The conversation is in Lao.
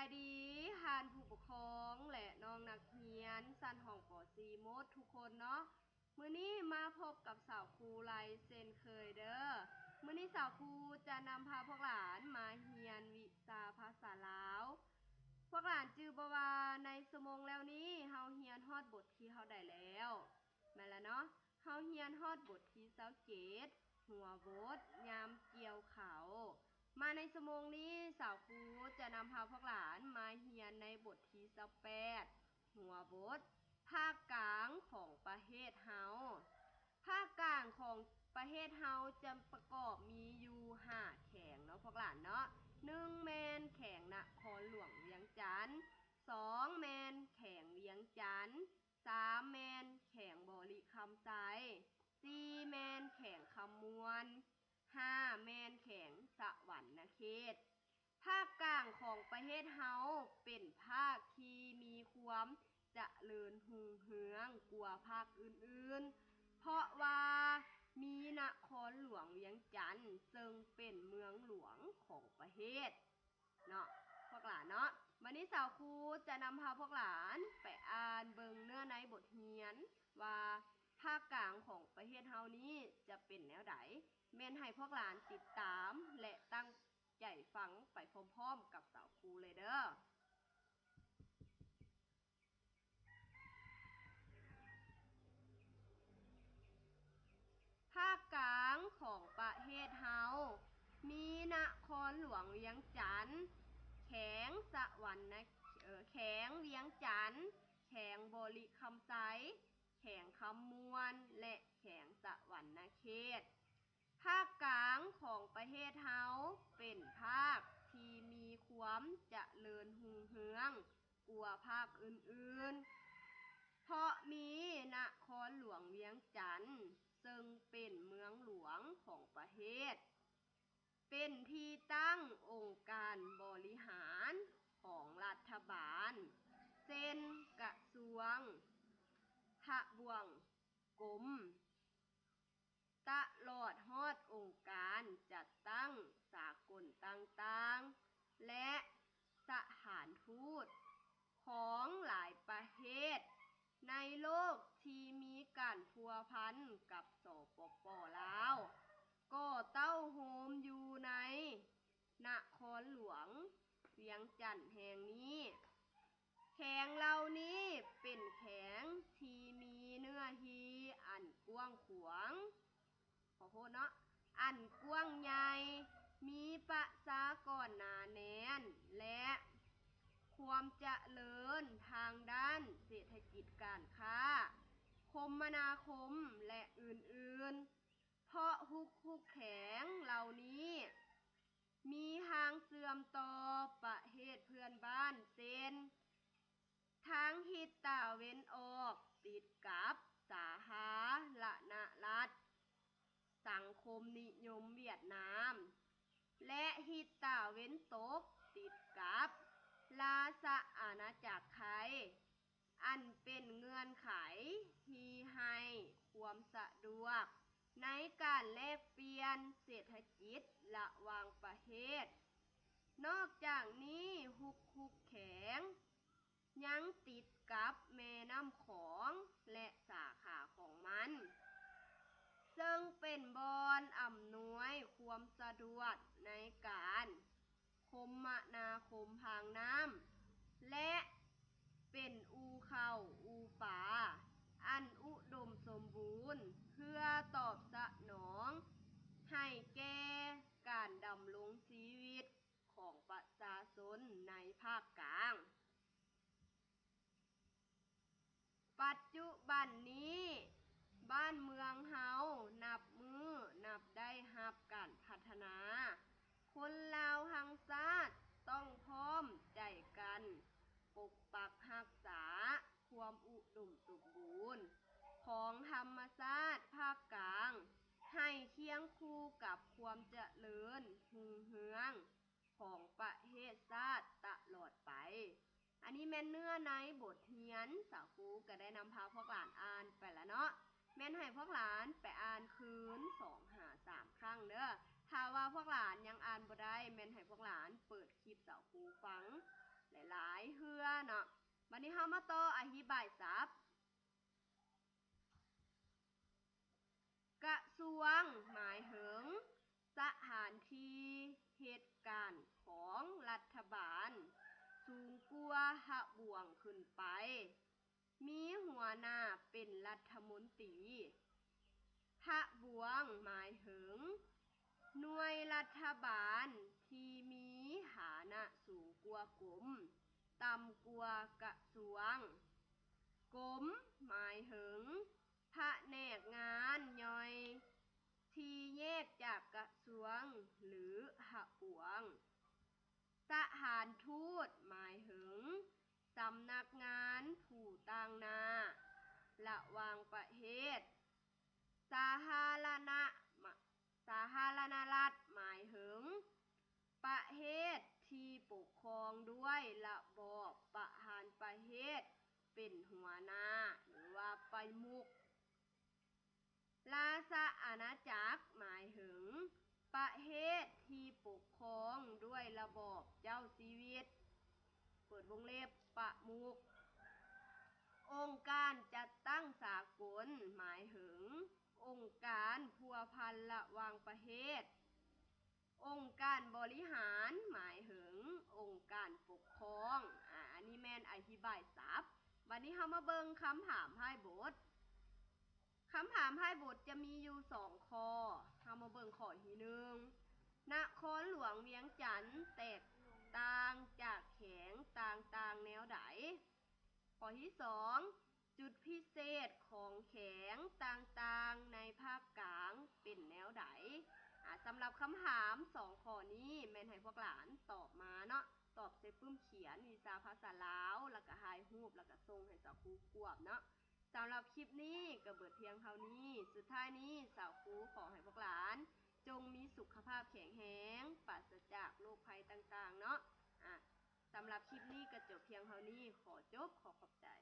າຍດີທ່ານຜູ້ປົກຄອງ ແລະ ນ້ອງນັກຮຽນຊັ້ນຫ້ອງ ປໍສີ່ ໝົດທຸກຄົນເນາະ. ມື້ນີ້ມາພົບກັບສາວຄູໄລເຊັ່ນເຄີຍເດີ. ມື້ນີ້ສາວຄູຈະນຳພາພວກຫຼານມາຮຽນວິຊາພາສາລາວ. ພວກຫຼານຈື່ບໍ່ວ່າໃນຊົ່ວໂມງແລ້ວນີ້ເຮົາຮຽນຮອດບົດທີເທົ່າໃດແລ້ວ? ແມ່ນລະເນາະ, ເຮົາຮຽນຮອດບົດທີຊາວເຈັດ ຫົວບົດ ຍາມກ່ຽວເຂົ້າ. ມາໃນຊົ່ວໂມງນີ້ ສາວຄູຈະນຳພາພວກຫຼານມາຮຽນໃນບົດທີຊາວແປດ ຫົວບົດ ພາກກາງຂອງປະເທດເຮົາ. ພາກກາງຂອງປະເທດເຮົາຈະປະກອບມີຢູ່ຫ້າແຂວງເນາະພວກຫຼານເນາະ. ໜຶ່ງແມ່ນແຂວງນະຄອນຫຼວງວຽງຈັນ, ສອງແມ່ນແຂວງວຽງຈັນ, ສາມແມ່ນແຂວງບໍລິຄຳໄຊ, ສີ່ແມ່ນແຂວງຄຳມ່ວນ, ຫ້າແມ່ນແຂວງສະຫວັນນະເຂດ. ພາກກາງຂອງປະເທດເຮົາເປັນພາກທີ່ມີຄວາມຈະເລີນຮຸ່ງເຮືອງກວ່າພາກອື່ນໆ ເພາະວ່າມີນະຄອນຫຼວງວຽງຈັນ ເຊິ່ງເປັນເມືອງຫຼວງຂອງປະເທດເນາະ ພວກຫຼານເນາະ. ບັດນີ້ສາວຄູຈະນຳພາພວກຫຼານໄປອ່ານເບິ່ງເນື້ອໃນບົດຮຽນວ່າ ພາກກາງຂອງປະເທດເຮົານີ້ຈະເປັນແນວໃດ. ແມ່ນໃຫ້ພວກຫຼານຕິດຕາມ ແລະ ຕັ້ງໃຈຟັງໄປພ້ອມໆກັບສາວຄູເລີຍເດີ. ພາກກາງຂອງປະເທດເຮົາ ມີນະຄອນຫຼວງວຽງຈັນ, ແຂວງສະຫວັນນະ ເອີ ແຂວງວຽງຈັນ, ແຂວງບໍລິຄຳໄຊ, ແຂວງຄຳມ່ວນ ແລະ ແຂວງສະຫວັນນະເຂດ. ພາກກາງຂອງປະເທດເຮົາເປັນພາກທີ່ມີຄວາມຈະເລີນຮຸ່ງເຮືອງກວ່າພາກອື່ນໆ ເພາະມີນະຄອນຫຼວງວຽງຈັນ ເຊິ່ງເປັນເມືອງຫຼວງຂອງປະເທດ, ເປັນທີ່ຕັ້ງອົງການບໍລິຫານຂອງລັດຖະບານ ເຊັ່ນ ກະຊວງ, ທະບວງກົມ, ຕະຫຼອດຮອດອົງການຈັດຕັ້ງສາກົນຕ່າງໆ ແລະ ສະຖານທູດຂອງຫຼາຍປະເທດໃນໂລກທີ່ມີການພົວພັນກັບ ສປປ ລາວ ກໍເຕົ້າໂຮມຢູ່ໃນນະຄອນຫຼວງວຽງຈັນແຫ່ງນີ້. ແຂວງເຫຼົ່ານີ້ເປັນແຂວງທີ່ມີເນື້ອທີ່ອັນກວ້າງຂວາງ ຂໍໂທດເນາະ ອັນກວ້າງໃຫຍ່, ມີປະຊາກອນໜາແໜ້ນ ແລະ ຄວາມຈະເລີນທາງດ້ານເສດຖະກິດການຄ້າ, ຄົມມະນາຄົມ ແລະ ອື່ນໆ ເພາະທຸກໆແຂວງເຫຼົ່ານີ້ ມີທາງເຊື່ອມຕໍ່ປະເທດເພື່ອນບ້ານ ເຊັ່ນ ທາງທິດຕາເວັນອອກຕິດກັບສາທາລະນະລັດສັງຄົມນິຍົມຫວຽດນາມ ແລະ ທິດຕາເວັນຕົກຕິດກັບລາຊະອານາຈັກໄທ. ອັນເປັນເງື່ອນໄຂທີ່ໃຫ້ຄວາມສະດວກໃນການແລກປ່ຽນເສດຖະກິດລະຫວ່າງປະເທດ. ນອກຈາກນີ້, ທຸກໆແຂວງຍັງຕິດກັບແມ່ນ້ຳຂອງ ແລະ ສາຂາຂອງມັນ, ເຊິ່ງເປັນບ່ອນອຳນວຍຄວາມສະດວກໃນການ ຄົມມະນາຄົມທາງນ້ຳ ແລະ ເປັນອູ່ເຂົ້າອູ່ປາອັນອຸດົມສົມບູນ ເພື່ອຕອບສະໜອງໃຫ້ແກ່ການດຳລົງຊີວິດຂອງປະຊາຊົນໃນພາກກາງ. ປັດຈຸບັນນີ້, ບ້ານເມືອງເຮົານັບມື້ນັບໄດ້ຮັບການພັດທະນາ. ຄົນລາວທັງຊາດຕ້ອງພ້ອມໃຈກັນປົກປັກຮັກສາຄວາມອຸດົມສົມບູນຂອງທຳມະຊາດພາກກາງ ໃຫ້ຄຽງຄູ່ກັບຄວາມຈະເລີນຮຸ່ງເຮືອງ ຂອງປະເທດຊາດຕະຫຼອດໄປ. ອັນນີ້ແມ່ນເນື້ອໃນບົດຮຽນ ສາວຄູກໍໄດ້ນຳພາພວກຫຼານອ່ານໄປລະເນາະ. ແມ່ນໃຫ້ພວກຫຼານໄປອ່ານຄືນສອງຫາສາມຄັ້ງເດີ. ຖ້າວ່າພວກຫຼານຍັງອ່ານບໍ່ໄດ້, ແມ່ນໃຫ້ພວກຫຼານເປີດຄລິບສາວຄູຟັງ ຫຼາຍໆເທື່ອເນາະ. ບັດນີ້ເຮົາມາຕໍ່ອະທິບາຍສັບ. ກະຊວງ ໝາຍເຖິງສະຖານທີ່ເຮັດການຂອງລັດຖະບານສູງກວ່າທະບວງຂຶ້ນໄປ, ມີຫົວໜ້າເປັນລັດຖະມົນຕີ. ທະບວງ ໝາຍເຖິງໜ່ວຍລັດຖະບານທີ່ມີຖານະສູງກວ່າກົມ, ຕ່ຳກວ່າກະຊວງ. ກົມ ໝາຍເຖິງພະແນກງານຍ່ອຍທີ່ແຍກຈາກກະຊວງ ຫຼື ທະບວງ. ສະຖານທູດ ໝາຍເຖິງສຳນັກງານຜູ້ຕາງໜ້າລະຫວ່າງປະເທດ. ສາທາລະນະ ສາທາລະນະລັດ ໝາຍເຖິງປະເທດທີ່ປົກຄອງດ້ວຍລະບອບປະທານປະເທດເປັນຫົວໜ້າ ຫຼືວ່າປະມຸກ. ລາຊະອານາຈັກ ໝາຍເຖິງປະເທດທີ່ປົກຄອງດ້ວຍລະບອບເຈົ້າຊີວິດ ເປີດວົງເລັບ ປະມຸກ. ອົງການຈັດຕັ້ງສາກົນ ໝາຍເຖິງອົງການພົວພັນລະຫວ່າງປະເທດ. ອົງການບໍລິຫານ ໝາຍເຖິງອົງການປົກຄອງ. ອາ ອັນນີ້ແມ່ນອະທິບາຍສັບ. ບັດນີ້ເຮົາມາເບິ່ງຄຳຖາມທ້າຍບົດ. ຄຳຖາມທ້າຍບົດຈະມີຢູ່ສອງຂໍ້. ເຮົາມາເບິ່ງຂໍ້ທີໜຶ່ງ ນະຄອນຫຼວງວຽງຈັນແຕກຕ່າງຈາກແຂວງຕ່າງໆແນວໃດ? ຂໍ້ທີສອງ ຈຸດພິເສດຂອງແຂວງຕ່າງໆໃນພາກກາງເປັນແນວໃດ? ອາ ສຳລັບຄຳຖາມສອງຂໍ້ນີ້ແມ່ນໃຫ້ພວກຫຼານຕອບມາເນາະ, ຕອບໃສ່ປຶ້ມຂຽນວິຊາພາສາລາວ ແລ້ວກະຖ່າຍຮູບ ແລ້ວກະສົ່ງໃຫ້ສາວຄູກວດເນາະ. ສຳລັບຄລິບນີ້ກະເບີດພຽງເທົ່ານີ້. ສຸດທ້າຍນີ້ສາວຄູຂໍໃຫ້ພວກຫຼານຈົ່ງມີສຸຂະພາບແຂງແຮງ, ປາສະຈາກໂລກໄພຕ່າງໆເນາະ. ອາ ສຳລັບຄລິບນີ້ກະຈົບພຽງເທົ່ານີ້. ຂໍຈົບ, ຂໍຂອບໃຈ.